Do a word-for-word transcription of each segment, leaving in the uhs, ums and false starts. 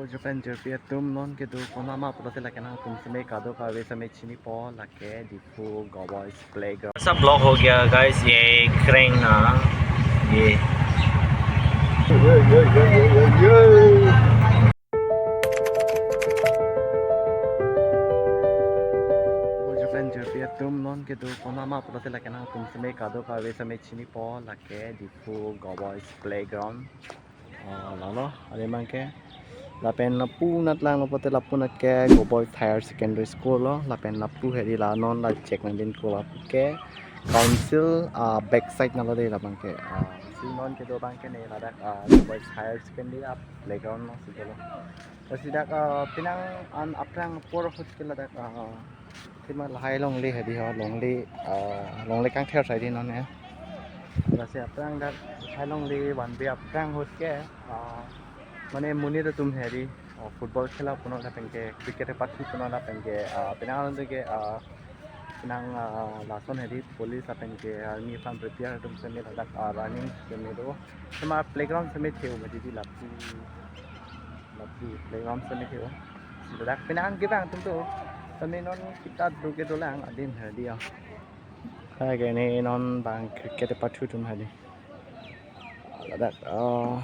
Japan J P atum, non kedo konama pulote lake nangtum seme kadokave seme chinipo, lake Diphu Go Boys Playground. Sa block ho gaya guys, ye kreng na, ye. Japan J P atum, non kedo konama pulote lake nangtum seme kadokave seme chinipo, lake Diphu Go Boys Playground. Ah, lalo, adim abangke. Lapen lapu nat lang lo pulote lapu nat ke Go Boys Higher Secondary School lo. Lapen lapu hedi la non la chek nangdunko lapu ke council, ah, back side nalo de labangke. Ah, si non kedo abangke ne ladak, ah, Go Boys Higher Secondary a playground lo si dolo. Lasi dak, ah, penang an aphrang apor ahut ke ladak, ah, athema lahai longle hedi ho, longle, ah, longle kangthir sai di non ya. Lasi aphrang dak lahai longle one way aphrang ahut ke, ah, mane monit atum hedi, ah, football khela punon lapen ke, cricket pathu punon lapen ke, ah, penang an ke, ah, penang, ah, lason hedi police lapen ke army aphan prepare atum seme ladak, ah, running seme do. Athema playground seme theo mati di lapu. Lapu playground seme theo. Ladak penang kevang atum do. Seme non kita do kedolang adim hedi ya. Kaike ne non abang cricket pathu atum hedi. Ladak, ah,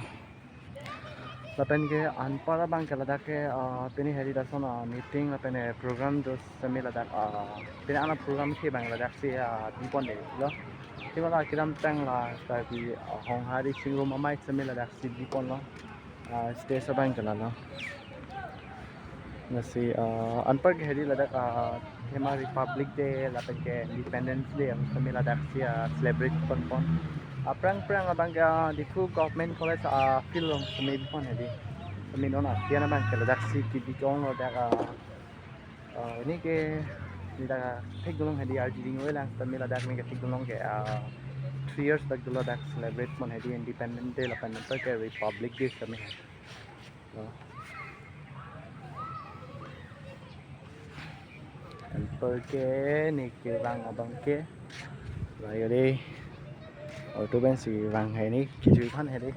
lapen ke anpar abangke ladak ke, ah, pini hedi lason, ah, meeting lapen, eh, program do seme ladak, ah, pini ana program ke abang ladak si, ah, dipon de lo. Athema la kedamtang la tadi, ah, Honghari Chingrum amei seme ladak si dipon lo. Ah, stage abangke lalo. Lasi, ah, anpar ke hedi ladak, ah, athema Republic Day lapen ke Independence Day atum seme ladak si, ah, celebrate ponpon. Aphrang aphrang abangke, ah, Diphu Government College, ah, field along seme pon hedi. Seme non athema abangke ladak si kebi ong ladak, ah, ah, ne ke ladak thekdunlong hedi arjuding oilang seme ladak ne ke thekdunlong ke, ah, three years bak dolo dak celebrate pon hedi Independence Day lapen anpar ke Republic Day seme. Anpar ke ne kevang abangke. Layo de. Auto ben si vang hai ne kejui aphan hedi.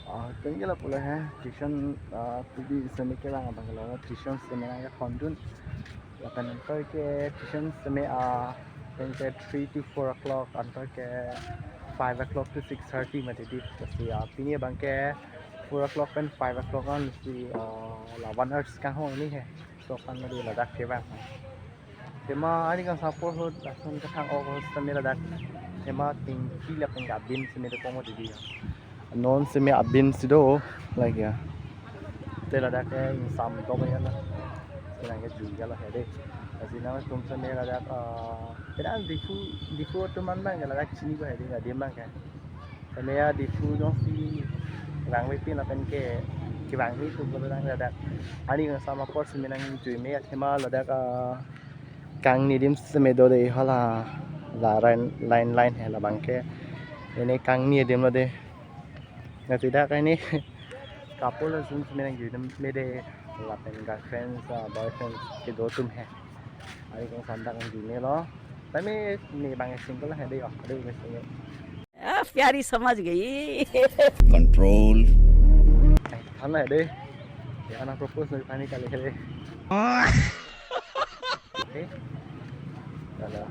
Ah, tengke lapu lo he. Tuition, ah, tudi seme kevang abang lo. Tuition seme nangkethondun. Lapen anpar ke tuition seme, ah, tengke three to four o'clock, anpar ke five o'clock to six thirty mati di. Lasi, ah, pini abangke four o'clock pen five o'clock an si, ah, la one hours kanghon ni he. So kan mati ladak kevang. Athema ani kangsam apor ahut lason kethang ok ahut seme ladak. Athema tingki lapen ke abin seme do komo di di. Non seme abin si do, like ya. Te ladak ke ingsam do ya na. Senang ke juga lah ya deh. Lasi nangtum seme ladak, eh, kena Diphu, Diphu atum an abang ke ladak chinipo hedi, adim abangke. Seme ya Diphu jongsi vangve pin lapen ke, kevangve atum abang ladak. Ani kangsam apor seme nangjui me athema ladak, eh, kangni adim seme do de hala, la line, line, line he labangke. Ini kangni adim lo de. Lasi dak ini couple atum seme nangjui me de lapen girlfriends, ah, boyfriends kedo atum he. Ari kangsam dak nangjui me lo. Tame ne abang single he de yo. Aduh, ne single. Ah, प्यारी समझ गई। Control. Than he de. Ya, na propose na pani kali he de. Okay. Dadah.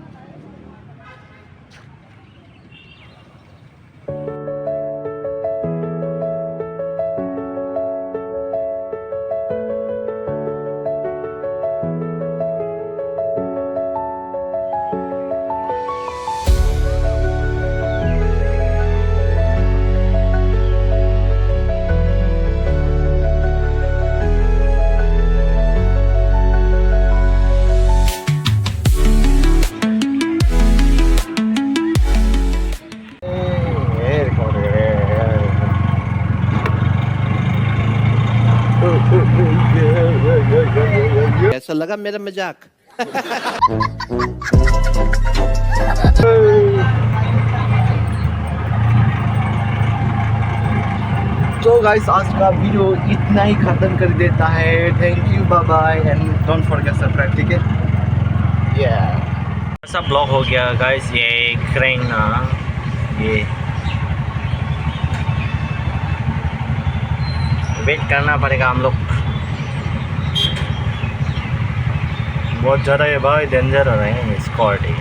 कैसा लगा मेरा मजाक? तो गाइस, आज का वीडियो इतना ही खत्म कर देता है। Thank you, bye bye and don't forget subscribe, ठीक है? Yeah. Sa block ho gaya guys, ye kreng na, ye. Wait करना पड़ेगा हम लोग। बहुत ज़्यादा ये भाई, डेंजर हो रहे हैं स्कॉट ये।